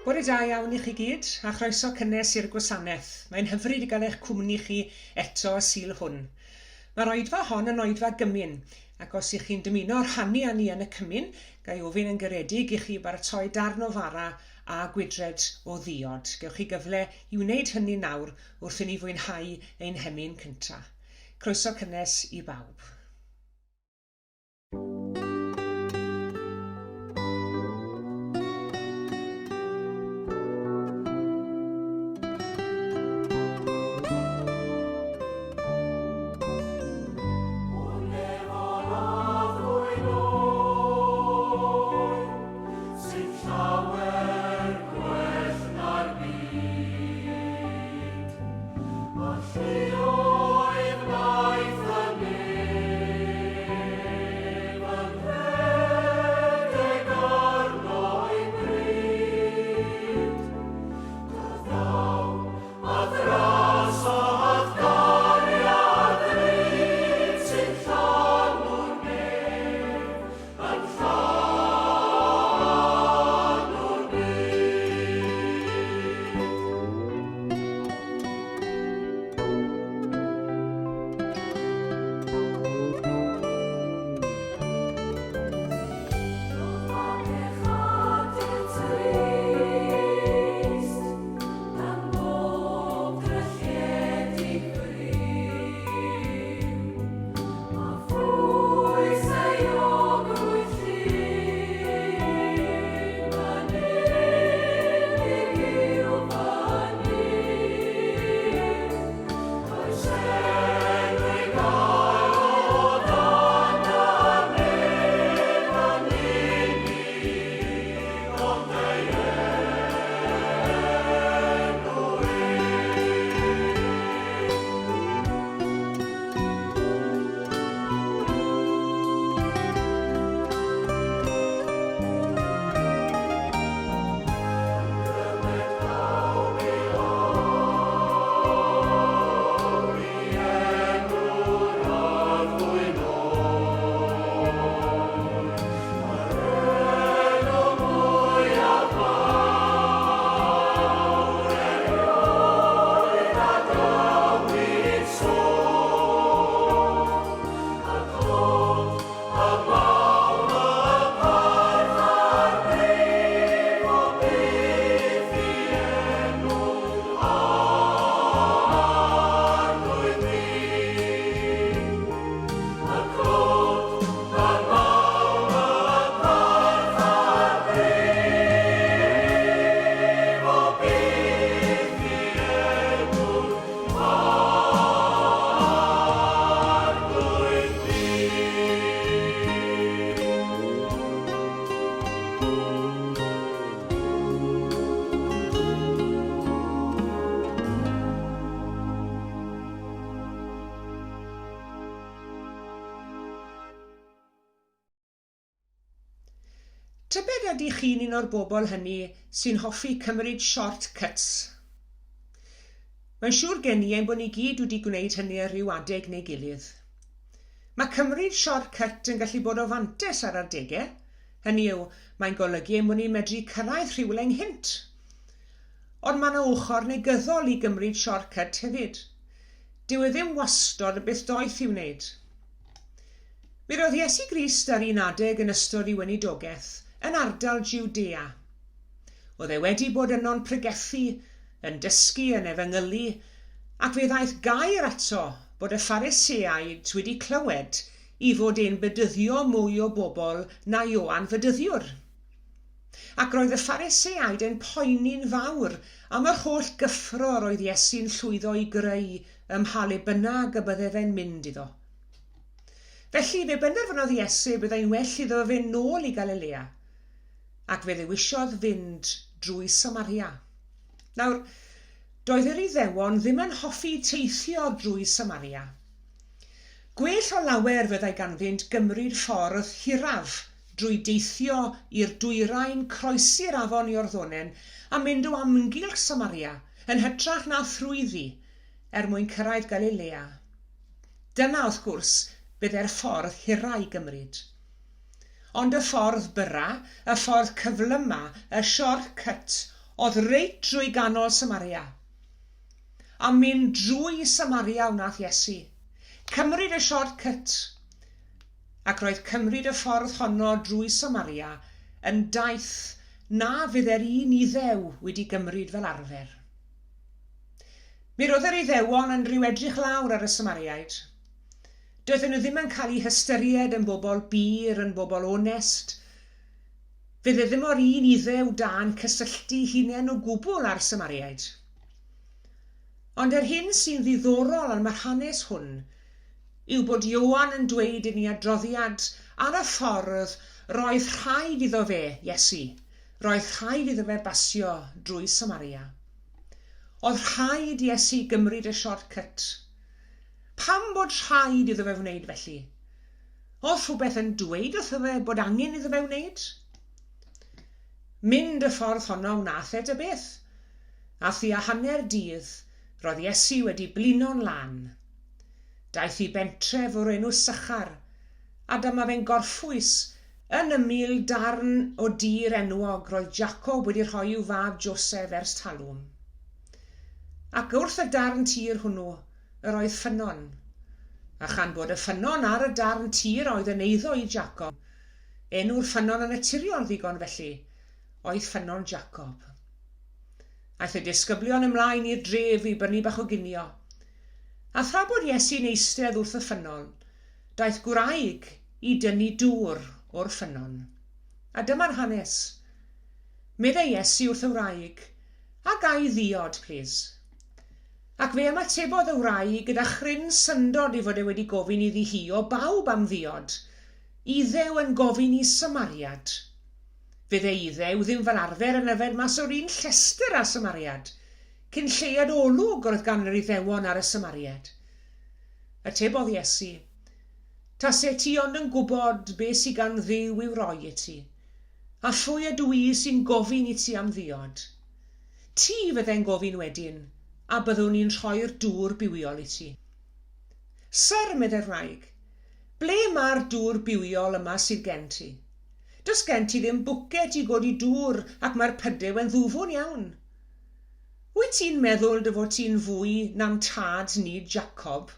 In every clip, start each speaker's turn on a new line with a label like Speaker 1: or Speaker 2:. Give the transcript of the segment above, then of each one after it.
Speaker 1: Bore da iawn i chi gyd, a chroeso cynnes i'r gwasanaeth. Mae'n hyfryd i gael eich cwmni chi eto y Sul hwn. Mae'r oedfa hon yn oedfa gymun, ac os ych chi'n dymuno rhannu â ni yn y cymun, ga i ofyn yn garedig i chi baratoi darn o fara a gwydred o ddiod. Gewch chi gyfle i wneud hynny nawr wrth i ni fwynhau ein hemyn cyntaf. Croeso cynnes i bawb. Tybed ydych chi'n un o'r bobl hynny sy'n hoffi cymryd short cuts? Mae'n siŵr gen i ein bod ni gyd wedi gwneud hynny ar ryw adeg neu gilydd. Mae cymryd short cut yn gallu bod o fantais ar adegau, hynny yw, mae'n golygu ein bod ni'n medru cyrraedd rhywle ynghynt. Ond mae yna ochr negyddol i gymryd short cut hefyd. Dyw e ddim wastod yn beth doeth i'w wneud. Mi roedd Iesu Grist ar un adeg yn ystod ei weinidogaeth yn ardal Jiwdea. Oedd e wedi bod yno'n pregethu, yn dysgu, yn efengylu, ac fe ddaeth gair ato bod y Phariseaid wedi clywed i fod e'n bedyddio mwy o bobl na Ioan Fedyddiwr. Ac roedd y Phariseaid yn poeni'n fawr am yr holl gyffro roedd Iesu'n llwyddo i greu ym mha le bynnag y bydde fe'n mynd iddo. Felly, fe benderfynodd Iesu y byddai'n well iddo fe fynd nôl i Galilea, ac fe ddewisiodd fynd drwy Samaria. Nawr, doedd yr Iddewon ddim yn hoffi teithio drwy Samaria. Gwell o lawer fyddai ganddynt gymryd ffordd hiraf drwy deithio i'r dwyrain, croesi'r afon Iorddonen a mynd o amgylch Samaria yn hytrach na thrwyddi er mwyn cyrraedd Galilea. Dyna, wrth gwrs, bydde'r ffordd hira i gymryd. Ond y ffordd byrra, y ffordd cyflyma, y short cut, oedd reit drwy ganol Samaria. A mynd drwy Samaria wnaeth Iesu. Cymryd y short cut. Ac roedd cymryd y ffordd honno drwy Samaria yn daith na fydde'r un Iddew wedi gymryd fel arfer. Mi roedd yr Iddewon yn rhyw edrych lawr ar y Samariaid. Doedden nhw ddim yn cael eu hystyried yn bobl bur, yn bobl onest. Fydde ddim o'r un Iddew da'n cysylltu hunain o gwbl â'r Samariaid. Ond yr hyn sy'n ddiddorol am yr hanes hwn yw bod Ioan yn dweud yn ei adroddiad ar y ffordd roedd rhaid iddo fe, Iesu, roedd rhaid iddo fe basio drwy Samaria. Oedd rhaid Iesu gymryd y short cut. Pam bod rhaid iddo fe wneud felly? Oedd rhywbeth yn dweud wrtho fe bod angen iddo fe wneud? Mynd y ffordd honno wnaeth e ta beth. A thua hanner dydd, roedd Iesu wedi blino'n lân. Daeth i bentref o'r enw Sychar, a dyma fe'n gorffwys yn ymyl darn o dir enwog roedd Jacob wedi rhoi i'w fab Josef ers talwm. Ac wrth y darn tir hwnnw yr oedd ffynnon. A chan bod y ffynnon ar y darn tir a oedd yn eiddo i Jacob, enw'r ffynnon yn naturiol ddigon felly oedd Ffynnon Jacob. Aeth y disgyblion ymlaen i'r dref i brynu bach o ginio. A thra bod Iesu'n eistedd wrth y ffynnon, daeth gwraig i dynnu dŵr o'r ffynnon. A dyma'r hanes. Meddai Iesu wrth y wraig, A ga i ddiod, plîs? Ac fe ymatebodd y wraig gyda chryn syndod ei fod e wedi gofyn iddi hi o bawb am ddiod. Iddew yn gofyn i Samariad. Fydde Iddew ddim fel arfer yn yfed mas o'r un llestr â'r Samariad, cyn lleied olwg oedd gan yr Iddewon ar y Samariad. Atebodd Iesu, Tase ti ond yn gwybod be sy gan Dduw i'w roi i ti, a phwy ydw i sy'n gofyn i ti am ddiod? Ti fydde'n gofyn wedyn, a byddwn i'n rhoi'r dŵr bywiol i ti. Syr, meddai'r wraig, ble mae'r dŵr bywiol yma sydd gen ti? Does gen ti ddim bwced i godi dŵr ac mae'r pydew yn ddwfwn iawn. Wyt ti'n meddwl dy fod ti'n fwy na'n tad ni, Jacob?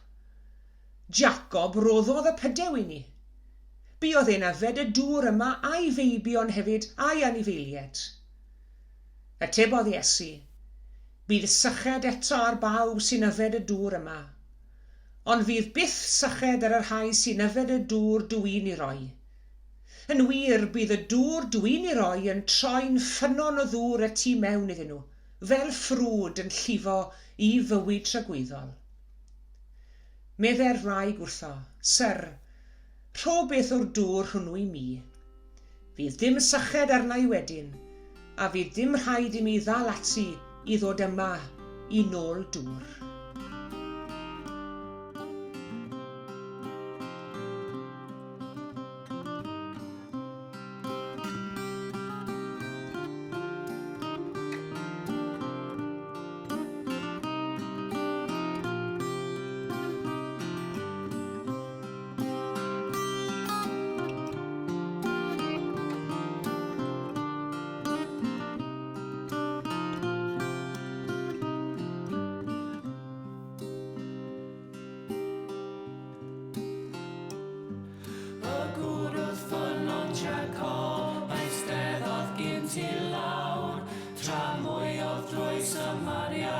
Speaker 1: Jacob roddodd y pydew i ni. Buodd e'n yfed y dŵr yma a'i feibion hefyd a'i anifeilied. Atebodd Iesu, Bydd syched eto ar bawb sy'n yfed y dŵr yma. Ond fydd byth syched ar y rhai sy'n yfed y dŵr dw i'n ei roi. Yn wir, bydd y dŵr dw i'n ei roi yn troi'n ffynnon o ddŵr y tu mewn iddyn nhw, fel ffrwd yn llifo i fywyd tragwyddol. Meddai'r wraig wrtho, Syr, rho beth o'r dŵr hwnnw i mi. Fydd dim syched arna i wedyn, a fydd dim rhaid i mi ddal ati i ddod yma i nôl dŵr.
Speaker 2: Y gŵr wrth ffynnon Jacob eisteddodd gynt i lawr, tra mwy oedd drwy Samaria,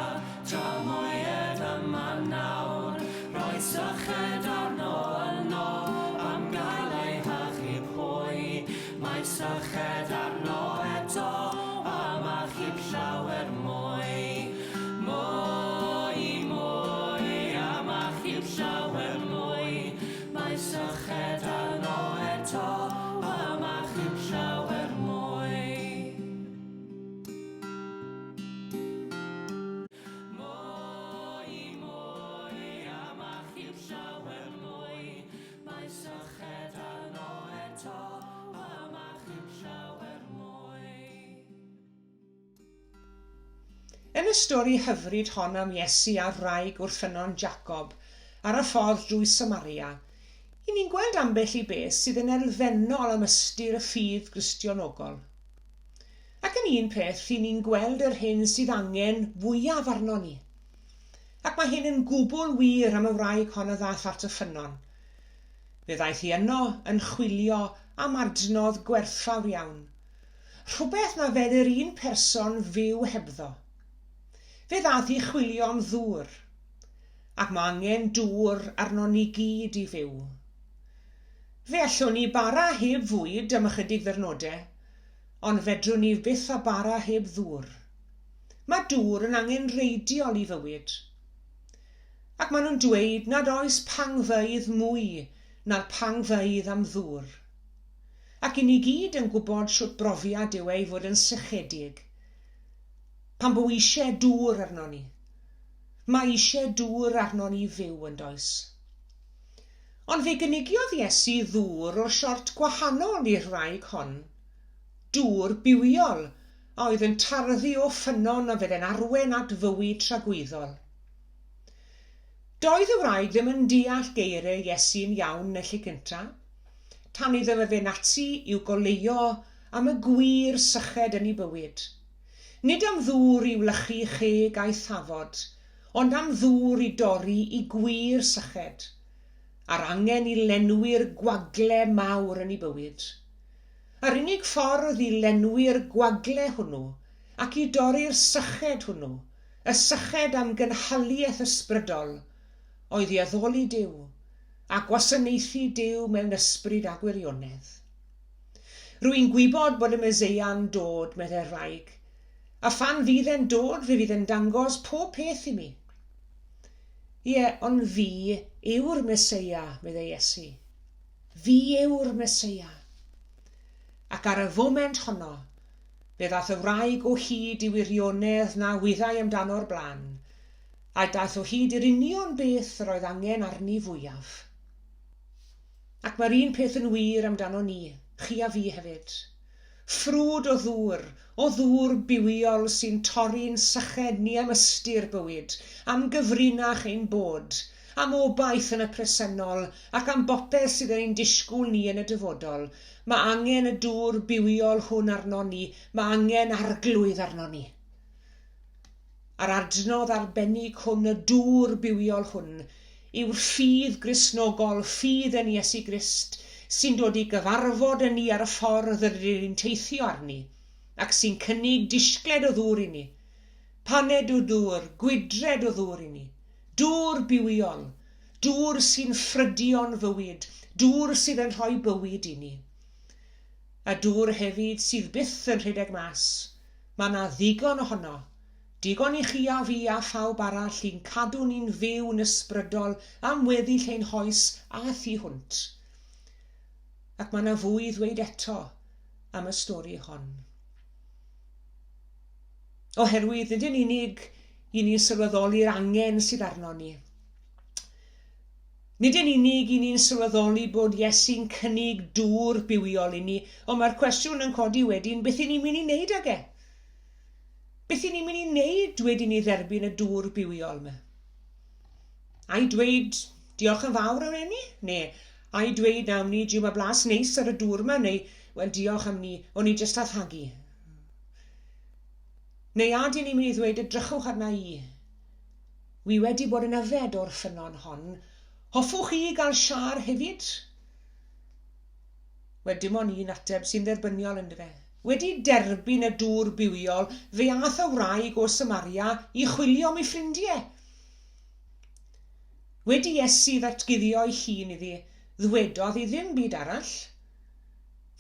Speaker 2: tra mwy ed yma nawr. Roedd syched arno yno am gael ei hachub hwy, mae syched arno eto am achub llawer mwy. Mwy, mwy, am achub llawer mwy. Mae syched arno eto am achub llawer mwy. Mwy, mwy, am achub llawer mwy. Mae syched arno eto am achub llawer mwy.
Speaker 1: Yn y stori hyfryd hon am Iesu a'r wraig wrth ffynnon Jacob ar y ffordd drwy Samaria, i ni'n gweld ambell i beth sydd yn elfennol am ystyr y ffydd Gristionogol. Ac yn Yn un peth, i ni'n gweld yr hyn sydd angen fwyaf arno ni. Ac mae hyn yn gwbl wir am y wraig hon a ddaeth at y ffynnon. Fe ddaeth hi yno yn chwilio am adnodd gwerthfawr iawn. Rhywbeth na fedr un person fyw hebddo. Fe ddaeth i chwilio am ddŵr. Ac mae angen dŵr arnon ni gyd i fyw. Fe allwn ni bara heb fwyd am ychydig ddyrnode, ond fedrwn ni fyth â bara heb ddŵr. Mae dŵr yn angenrheidiol i fywyd. Ac maen nhw'n dweud nad oes pangfeydd mwy na'r pangfeydd am ddŵr. Ac i ni gyd yn gwybod shwt brofiad yw e i fod yn sychedig. Pan bo eisiau dŵr arnon ni. Mae eisiau dŵr arnon ni fyw, yn does? Ond fe gynigiodd Iesu ddŵr o'r siort gwahanol i'r wraig hon. Dŵr bywiol a oedd yn tarddu o ffynnon a fydde'n arwain at fywyd tragwyddol. Doedd y wraig ddim yn deall geiriau Iesu'n iawn yn y lle cynta', tan iddo fe fynd ati i'w goleuo am y gwir syched yn ei bywyd. Nid am ddŵr i wlychu cheg a'i thafod, ond am ddŵr i dorri i gwir syched, a'r angen i lenwi'r gwagle mawr yn ei bywyd. A'r unig ffordd i lenwi'r gwagle hwnnw, ac i dorri'r syched hwnnw, y syched am gynhaliaeth ysbrydol, oedd i addoli Duw, a gwasanaethu Duw mewn ysbryd a gwirionedd. Rwy'n gwybod bod y Meseia'n dod, meddai'r wraig, a phan fydd e'n dod fe fydd e'n dangos pob peth i mi. Ie, ond fi yw'r Meseia, meddai Iesu. Fi yw'r Meseia. Ac ar y foment honno, fe ddaeth y wraig o hyd i wirionedd na wyddai amdano o'r blaen, a daeth o hyd i'r union beth yr oedd angen arni fwyaf. Ac mae'r un peth yn wir amdano ni, chi a fi hefyd. Ffrwd o ddŵr, o ddŵr bywiol sy'n torri'n syched ni am ystyr bywyd, am gyfrinach ein bod, am obaith yn y presennol ac am bopeth sydd yn ein disgwyl ni yn y dyfodol. Mae angen y dŵr bywiol hwn arnon ni, mae angen Arglwydd arnon ni. A'r adnodd arbennig hwn, y dŵr bywiol hwn, yw'r ffydd Gristnogol, ffydd yn Iesu Grist, sy'n dod i gyfarfod â ni ar y ffordd yr ydyn ni'n teithio arni, ac sy'n cynnig disgled o ddŵr i ni, paned o ddŵr, gwydred o ddŵr i ni, dŵr bywiol, dŵr sy'n ffrydio'n fywyd, dŵr sydd yn rhoi bywyd i ni. A dŵr hefyd sydd byth yn rhedeg mas. Mae 'na ddigon ohono. Digon i chi a fi a phawb arall i'n cadw ni'n fyw'n ysbrydol am weddill ein hoes a thu hwnt. Ac mae 'na fwy i ddweud eto am y stori hon. Oherwydd nid yn unig i ni'n sylweddoli'r angen sydd arnon ni, Nid yn unig i ni'n sylweddoli bod Iesu'n cynnig dŵr bywiol i ni, ond mae'r cwestiwn yn codi wedyn, beth i ni'n mynd i wneud ag e? Beth i ni'n mynd i wneud wedi ni dderbyn y dŵr bywiol yma? Ai dweud diolch yn fawr am ni? Neu ai dweud nawn ni, jiw mae blas neis ar y dŵr yma, neu wel diolch am ni, o'n i jyst a thagu. Neu a dyn ni'n mynd i ddweud edrychwch arna i, Wi wedi bod yn yfed o'r ffynnon hon. Hoffwch chi gael siâr hefyd? Wel, dim ond un ateb sy'n dderbyniol, yndyfe? Wedi derbyn y dŵr bywiol, fe ath y wraig o Samaria i chwilio am ei ffrindie. Wedi Iesu ddatguddio'i hun iddi, ddwedodd hi ddim byd arall.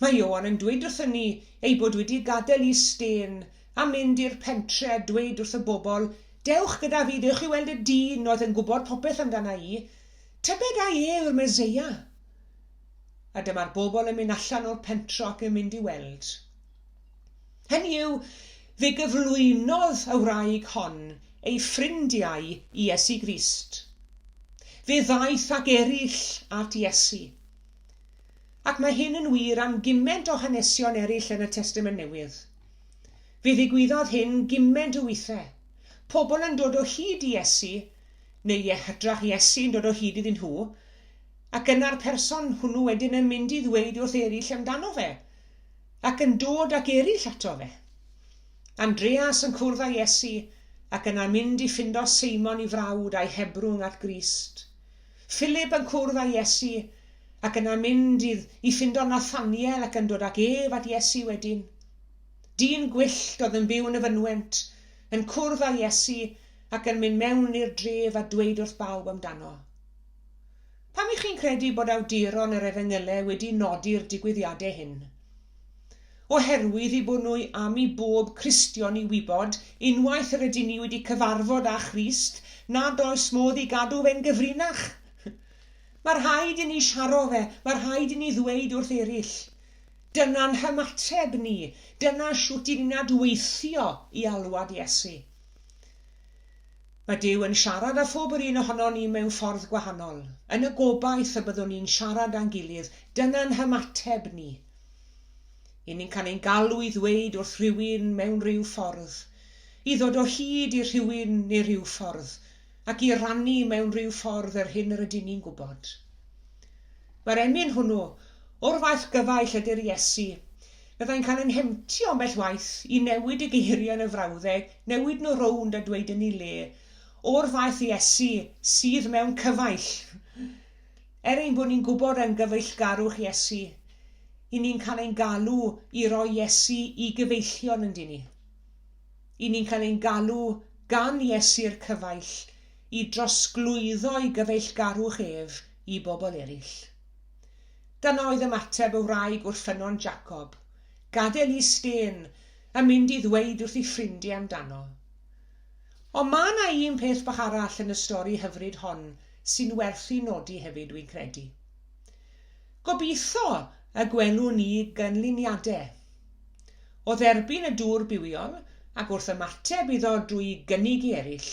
Speaker 1: Mae Ioan yn dweud wrthon ni ei bod wedi gadael i stên a mynd i'r pentre a dweud wrth y bobl, Dewch gyda fi, dewch i weld y dyn oedd yn gwybod popeth amdana i. Tybed ai e yw'r Meseia? A dyma'r bobl yn mynd allan o'r pentro ac yn mynd i weld. Hynny yw, fe gyflwynodd y wraig hon ei ffrindiau i Iesu Grist. Fe ddaeth ag eraill at Iesu. Ac mae hyn yn wir am gymaint o hanesion eraill yn y Testament Newydd. Fe ddigwyddodd hyn gymaint o weithiau. Pobl yn dod o hyd i Iesu, neu ie, hytrach Iesu'n dod o hyd iddyn nhw, ac yna'r person hwnnw wedyn yn mynd i ddweud wrth eraill amdano fe, ac yn dod ag eraill ato fe. Andreas yn cwrdd â Iesu ac yna mynd i ffindo Seimon i frawd a'i hebrwng at Grist. Philip yn cwrdd â Iesu ac yna mynd i, i ffindo Nathaniel ac yn dod ag ef at Iesu wedyn. Dyn gwyllt oedd yn byw yn y fynwent, yn cwrdd â Iesu ac yn mynd mewn i'r dref a dweud wrth bawb amdano. Pam y'ch chi'n credu bod awduron yr Efengylau wedi nodi'r digwyddiadau hyn? Oherwydd eu bod nhw am i bob Cristion i wybod, unwaith yr ydyn ni wedi cyfarfod â Christ, nad oes modd i gadw fe'n gyfrinach. Mae rhaid i ni siaro fe, mae rhaid i ni ddweud wrth eraill. Dyna'n hymateb ni, dyna shwt i ni'n adweithio i alwad Iesu. Mae Duw yn siarad â phob yr un ohonon ni mewn ffordd gwahanol, yn y gobaith y byddwn ni'n siarad â'n gilydd, dyna'n hymateb ni. I ni'n cael ein galw i ddweud wrth rhywun mewn rhyw ffordd, i ddod o hyd i rhywun neu rhyw ffordd, ac i rannu mewn rhyw ffordd yr hyn yr ydyn ni'n gwybod. Mae'r emyn hwnnw, o'r fath gyfaill ydy'r Iesu, fyddai'n cael yn hemtio ambell waith i newid y geiriau yn y frawddeg, newid nhw rownd a dweud yn ei le, o'r fath Iesu sydd mewn cyfaill. Er ein bod ni'n gwybod am gyfeillgarwch Iesu, i ni'n cael ein galw i roi Iesu i gyfeillion yn dyn ni. I ni'n cael ein galw gan Iesu'r cyfaill i drosglwyddo'i gyfeillgarwch ef i bobl eraill. Dyna oedd ymateb y wraig wrth ffynnon Jacob, gadael i stên a mynd i ddweud wrth ei ffrindiau amdano. Ond mae 'na un peth bach arall yn y stori hyfryd hon sy'n werth ei nodi hefyd, dwi'n credu. Gobeithio y gwelwn ni gynlluniadau. O dderbyn y dŵr bywiol ac wrth ymateb iddo drwy gynnig i eraill,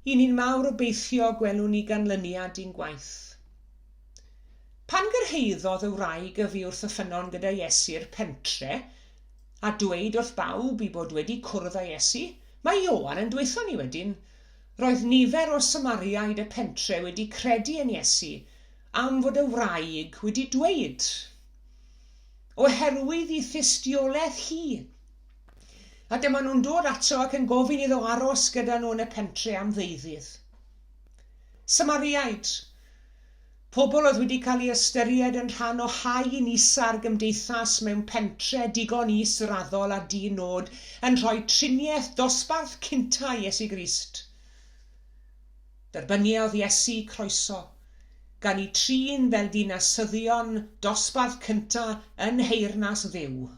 Speaker 1: i ni'n mawr obeithio gwelwn ni ganlyniad i'n gwaith. Pan gyrhaeddodd y wraig y fu wrth y ffynnon gyda Iesu i'r pentre, a dweud wrth bawb i bod wedi cwrdd â Iesu, mae Ioan yn dweutho ni wedyn, roedd nifer o Samariaid y pentre wedi credu yn Iesu am fod y wraig wedi dweud. Oherwydd i thystiolaeth hi. A dyma nhw'n dod ato ac yn gofyn iddo aros gyda nhw yn y pentre am ddeuddydd. Samariaid. Pobl oedd wedi cael eu ystyried yn rhan o haen isa'r gymdeithas mewn pentre digon is-raddol a di-nod yn rhoi triniaeth dosbarth cynta i Iesu Grist. Derbyniodd Iesu croeso, gan eu trin fel dinasyddion dosbarth cynta yn nheyrnas Dduw.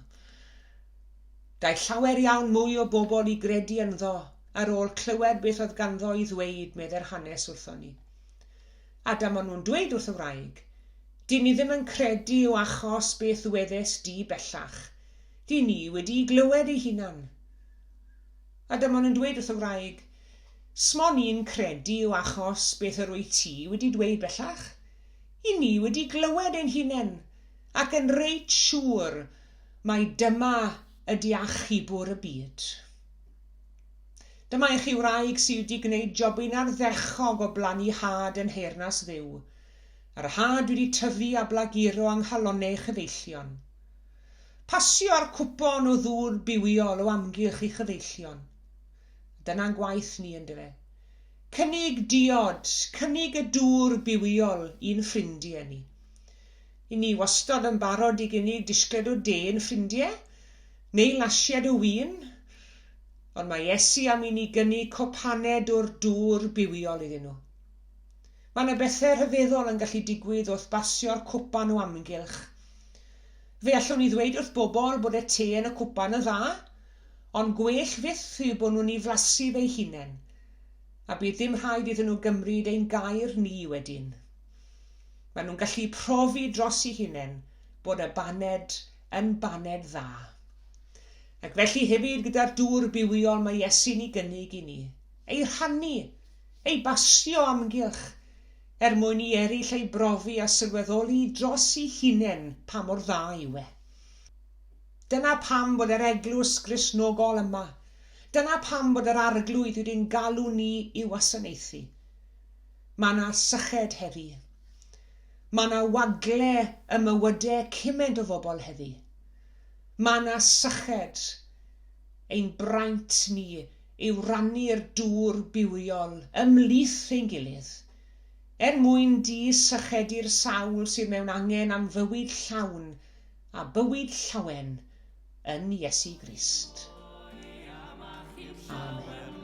Speaker 1: Daeth llawer iawn mwy o bobl i gredu ynddo ar ôl clywed beth oedd ganddo i ddweud, meddai'r hanes wrthon ni. A dyma nhw'n dweud wrth y wraig, Dyn ni ddim yn credu o achos beth ddwedes di bellach. Dyn ni wedi'i glywed ei hunan. A dyma nhw'n dweud wrth y wraig, Smo ni'n credu o achos beth yr wyt ti wedi dweud bellach. I ni wedi glywed ein hunain, ac yn reit siŵr mai dyma ydy achubwr y byd. Dyma i chi wraig sydd wedi gwneud jobyn ardderchog o blannu had yn nheyrnas Dduw, a'r had wedi tyfu a blaguro yng nghalonnau ei chyfeillion. Pasio'r cwpon o ddŵr bywiol o amgylch i chyfeillion. Dyna'n gwaith ni, yndyfe? Cynnig diod, cynnig y dŵr bywiol i'n ffrindie ni. I ni wastod yn barod i gynnig disgled o de i'n ffrindie, neu lasied o win, ond mae Iesu am i ni gynnig cwpaned o'r dŵr bywiol iddyn nhw. Mae yna bethau rhyfeddol yn gallu digwydd wrth basio'r cwpan o amgylch. Fe allwn ni ddweud wrth bobl bod y te yn y cwpan yn dda, ond gwell fyth yw bod nhw'n ei flasu fe'i hunain, a bydd dim rhaid iddyn nhw gymryd ein gair ni wedyn. Maen nhw'n gallu profi dros eu hunain bod y baned yn baned dda. Ac felly hefyd gyda'r dŵr bywiol mae Iesu'n ei gynnig i ni, ei rhannu, ei basio amgylch, er mwyn i eraill ei brofi a sylweddoli dros eu hunain pa mor dda yw e. Dyna pam bod yr Eglwys Gristnogol yma. Dyna pam bod yr Arglwydd wedi'n galw ni i'w wasanaethu. Mae 'na syched heddi. Mae 'na wagle ym mywydau cymaint o fobl heddi. Mae 'na syched. Ein braint ni yw rannu'r dŵr bywiol ymhlith ein gilydd, er mwyn di-sychedu'r sawl sydd mewn angen am fywyd llawn a bywyd llawen yn Iesu Grist. Amen.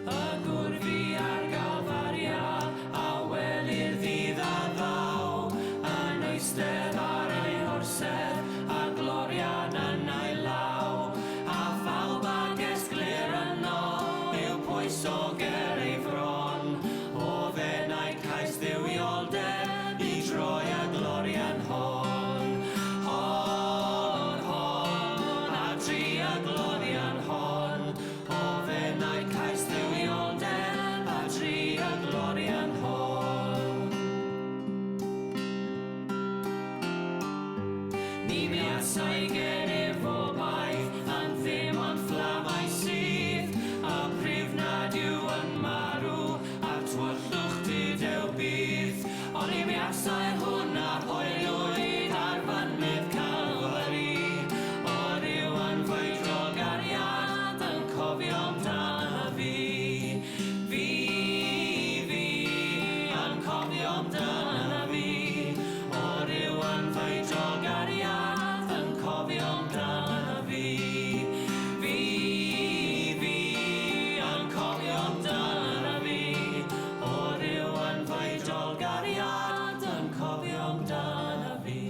Speaker 2: Y gŵr fu ar Galfaria, a welir ddydd a ddaw, yn eistedd ar ei orsedd, a glorian yn ei law, a phawb a gesglir yno, yw pwyso ger ei fron, o fenaid cais dduwioldeb, i droi y glorian hon. Hon, hon, a dri y glorian hon, O fenaid cais dduwioldeb, a dri y glorian hon. Ni buasai gennyf obaith, yn ddim ond fflamau sydd, y pryf nad yw yn marw, a'r tywyllwch dudew byth. Oni buasai hwn a hoeliwyd ar fynydd Calfari, o ryw anfeidrol gariad yn cofio amdana fi. Fi, fi, yn cofio amdana fi. O ryw anfeidrol gariad yn cofio amdana fi. Fi, fi, yn cofio amdana fi. O ryw anfeidrol gariad yn cofio amdana fi.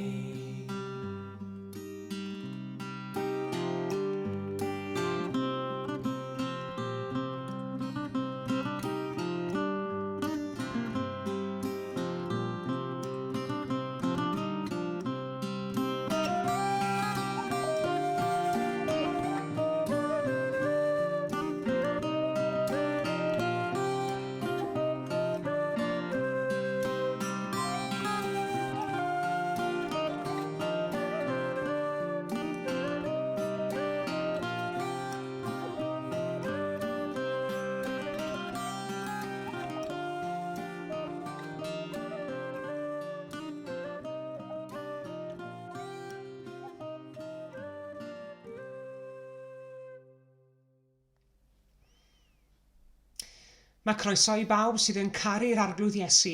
Speaker 1: Mae croeso i bawb sydd yn caru'r Arglwydd Iesu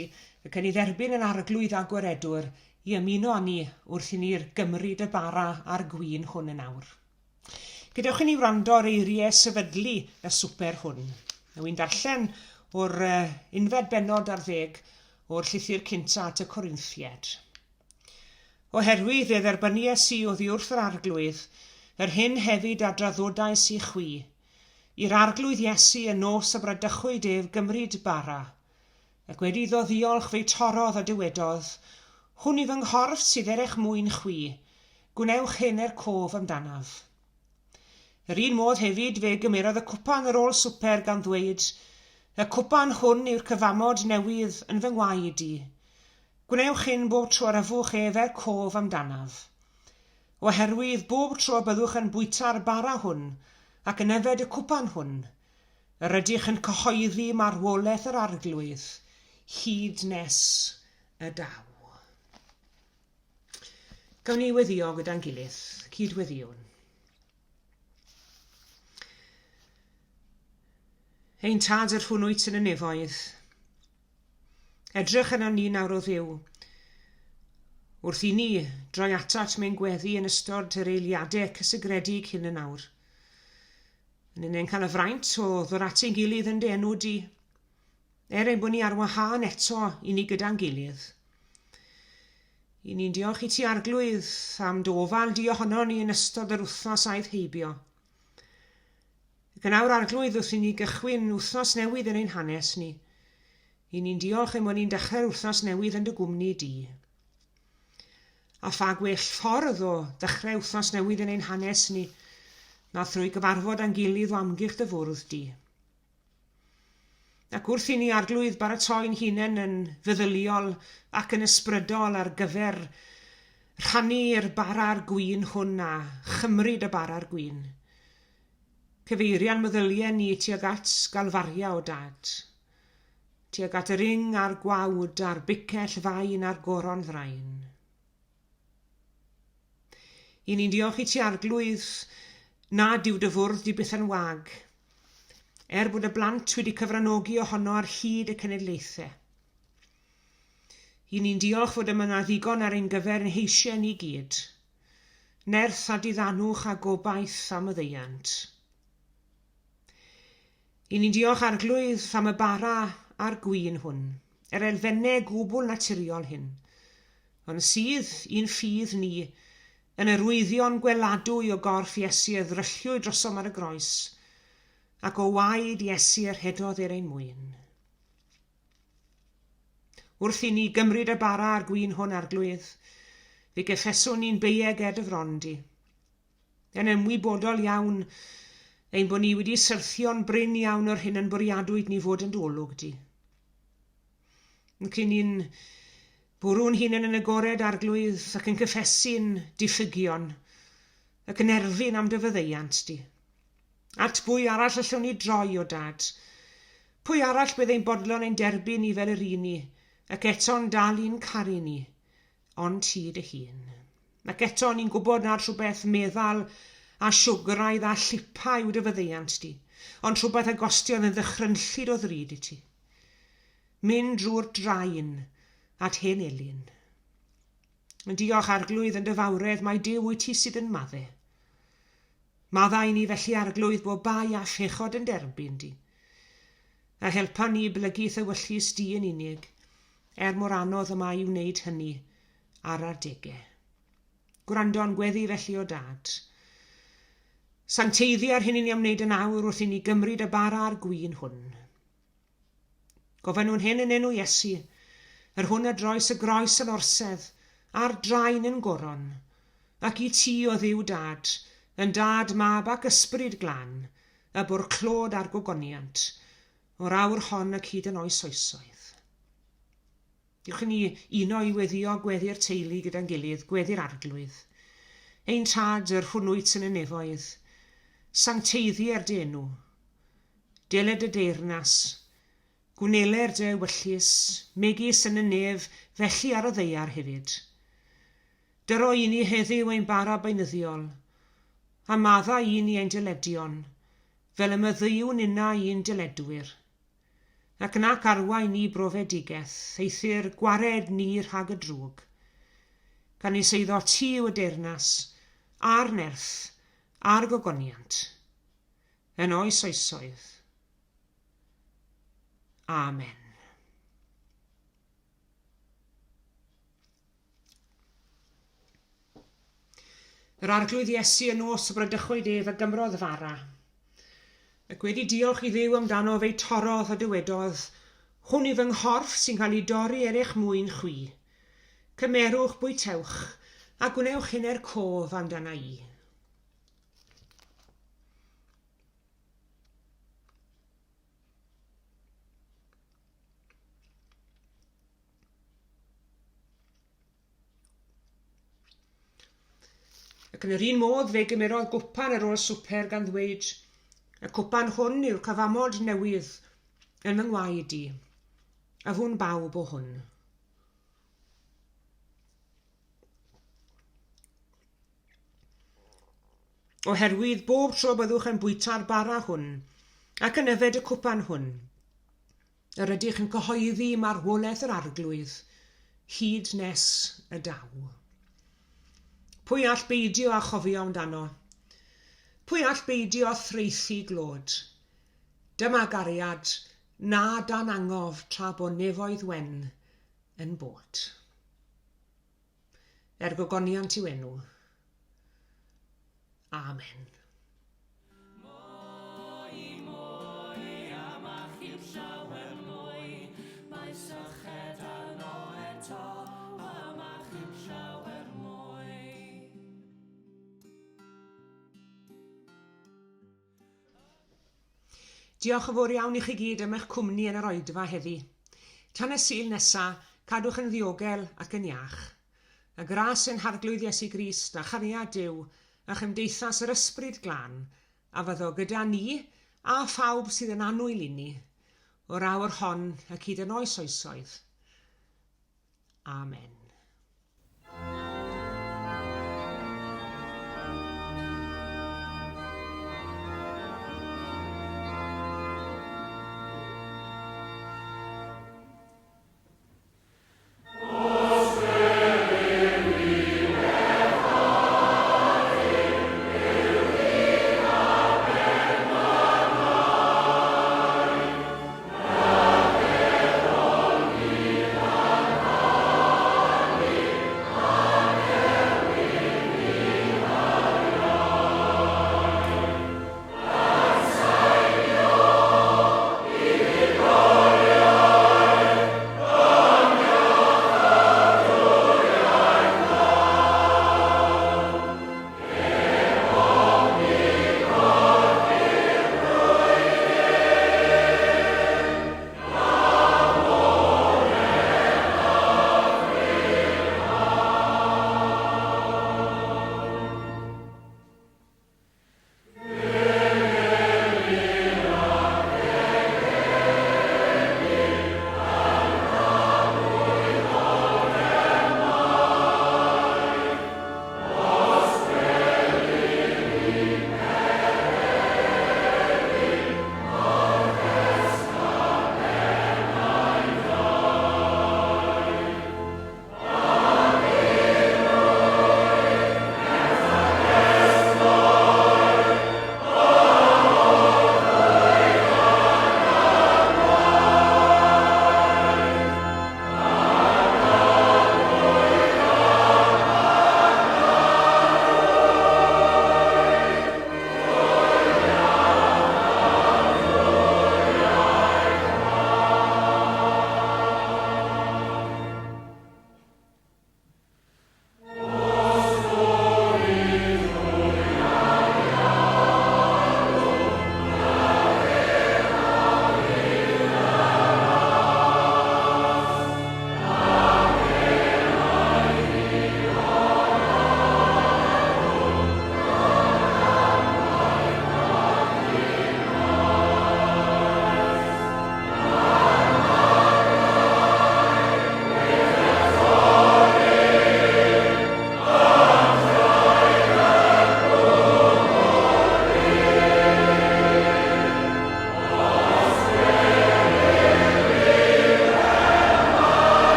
Speaker 1: ac yn ei dderbyn yn Arglwydd a Gwaredwr i ymuno â ni wrth i ni'r gymryd y bara a'r gwin hwn yn awr. Gadewch i ni wrando ar eiriau sefydlu y swper hwn. Wy'n darllen o'r unfed bennod ar ddeg o'r llythyr cynta at y Corinthiaid. Oherwydd fe dderbyniais i oddi wrth yr Arglwydd yr hyn hefyd a draddodais i chwi, i'r Arglwydd Iesu y nos y bradychwyd ef gymryd bara, ac wedi iddo ddiolch fe'i torrodd a dywedodd, Hwn yw fy nghorff sydd er eich mwyn chwi, gwnewch hyn er cof amdanaf. Yr un modd hefyd fe gymerodd y cwpan ar ôl swper gan ddweud, Y cwpan hwn yw'r cyfamod newydd yn fy ngwaed i. Gwnewch hyn bob tro yr yfwch ef er cof amdanaf. Oherwydd bob tro y byddwch yn bwyta'r bara hwn ac yn yfed y cwpan hwn, yr ydych yn cyhoeddi marwolaeth yr Arglwydd hyd nes y daw. Gawn ni weddïo gyda'n gilydd, cyd-weddïwn. Ein Tad yr hwn wyt yn y nefoedd, Edrych arnon ni nawr o Dduw. Wrth i ni droi atat mewn gweddi yn ystod yr eiliadau cysegredig hyn yn awr. Yn ni'n cael y fraint o ddod at ein gilydd yn dy enw di, er ein bod ni ar wahân eto i ni gyda'n gilydd. I ni'n diolch i ti Arglwydd am dy ofal di ohono ni yn ystod yr wythnos aeth heibio. Ac yn awr, Arglwydd, wrth i ni gychwyn wythnos newydd yn ein hanes ni, i ni'n diolch ein bod ni'n dechrau'r wythnos newydd yn dy gwmni di. A pha gwell ffordd o ddechrau wythnos newydd yn ein hanes ni na thrwy gyfarfod â'n gilydd o amgylch dy fwrdd di. Ac wrth i ni, Arglwydd, baratoi'n hunain yn feddyliol ac yn ysbrydol ar gyfer rhannu'r bara'r gwin hwn a chymryd y bara'r gwin, cyfeiria'n meddyliau ni tuag at Galfaria o Dad. tuag at yr ing a'r gwawd a'r bicell fain a'r goron ddrain. I ni'n diolch i ti Arglwydd nad yw dy fwrdd di byth yn wag, er bod y blant wedi cyfranogi ohono ar hyd y cenedlaethau. I ni'n diolch fod yma na ddigon ar ein gyfer yn heisiau ni gyd, nerth a diddanwch a gobaith a maddeuant. I ni'n diolch Arglwydd am y bara a'r gwin hwn, yr elfennau gwbl naturiol hyn, ond sydd, i'n ffydd ni, yn arwyddion gweladwy o gorff Iesu a ddrylliwyd drosom ar y groes, ac o waed Iesu y rhedodd er ein mwyn. Wrth i ni gymryd y bara a'r gwin hwn, Arglwydd, fe gyffeswn ni'n beieg er dy fron di. Yn ymwybodol iawn ein bod ni wedi syrthio'n brin iawn o'r hyn yn bwriadwyd ni fod yn dy olwg di. Ac i ni'n bwrw'n hunain yn agored Arglwydd ac yn cyffesu'n diffygion ac yn erfyn am dy faddeuant di. At bwy arall allwn ni droi, o Dad? Pwy arall bydd ein bodlon ein derbyn ni fel yr un ni, ac eto'n dal i'n caru ni, ond ti dy hun? Ac eto ni'n gwybod nad rhywbeth meddal a siwgraidd a llipa yw dy faddeuant di, ond rhywbeth a gostiodd yn ddychrynllyd o ddrud i ti. Mynd drwy'r drain at hen elyn. Yn diolch Arglwydd yn dy fawredd mai Duw wyt ti sydd yn madde. Maddau i ni felly Arglwydd bob bai a phechod yn derbyn di. A helpa ni blygu 'th ewyllys di yn unig, er mor anodd y mae i wneud hynny ar adegau. Gwrando a'n gweddi felly o Dad. Sancteiddi ar hyn i ni am wneud yn awr wrth i ni gymryd y bara a'r gwin hwn. Gofynnwn hyn yn enw Iesu, yr hwn a droes y groes yn orsedd, a'r draen yn goron, ac i ti, o Dduw Dad, yn Dad, Mab ac Ysbryd Glân, y bo'r clod a'r gogoniant, o'r awr hon ac hyd yn oes oesoedd. Dewch i ni uno i weddïo gweddi'r teulu gyda'n gilydd, gweddi'r Arglwydd. Ein Tad, yr hwn wyt yn y nefoedd, sancteiddier dy enw. Deled dy deyrnas, gwneler dy ewyllys, megis yn y nef, felly ar y ddaear hefyd. Dyro i ni heddiw ein bara beunyddiol, a maddau i ni ein dyledion, fel y maddeuwn innau i'n dyledwyr. Ac nac arwain ni brofedigaeth, eithr gwared ni rhag y drwg. Canys eiddo ti yw y deyrnas, a'r nerth, a'r gogoniant, yn oes oesoedd. Amen. Yr Arglwydd Iesu y nos y bradychwyd ef a gymrodd fara. Ac wedi diolch i Dduw amdano fe'i torrodd a dywedodd, Hwn yw fy nghorff sy'n cael ei dorri er eich mwyn chwi. Cymerwch, bwytewch, a gwnewch hyn er cof amdana i. Ac yn yr un modd fe gymerodd gwpan ar ôl swper gan ddweud, Y cwpan hwn yw'r cyfamod newydd yn fy ngwaed i, a fwn bawb o hwn. Oherwydd bob tro byddwch yn bwyta'r bara hwn ac yn yfed y cwpan hwn, Yr ydych yn cyhoeddi marwolaeth yr Arglwydd hyd nes y daw. Pwy all beidio â chofio amdano? Pwy all beidio â thraethu glod? Dyma gariad na dan angof tra bo nefoedd wen yn bod. Er gogoniant i'w enw. Amen.
Speaker 2: Mwy, mwy, am achub llawer mwy, mae syched arno eto, am achub llawer mwy.
Speaker 1: Diolch yn fawr iawn i chi gyd am eich cwmni yn yr oedfa heddi. Tan y Sul nesa, cadwch yn ddiogel ac yn iach. Y gras ein Harglwydd Iesu Grist a chariad Duw a chymdeithas yr Ysbryd Glân a fyddo gyda ni a phawb sydd yn annwyl inni, O'r awr hon ac hyd yn oes oesoedd. Amen.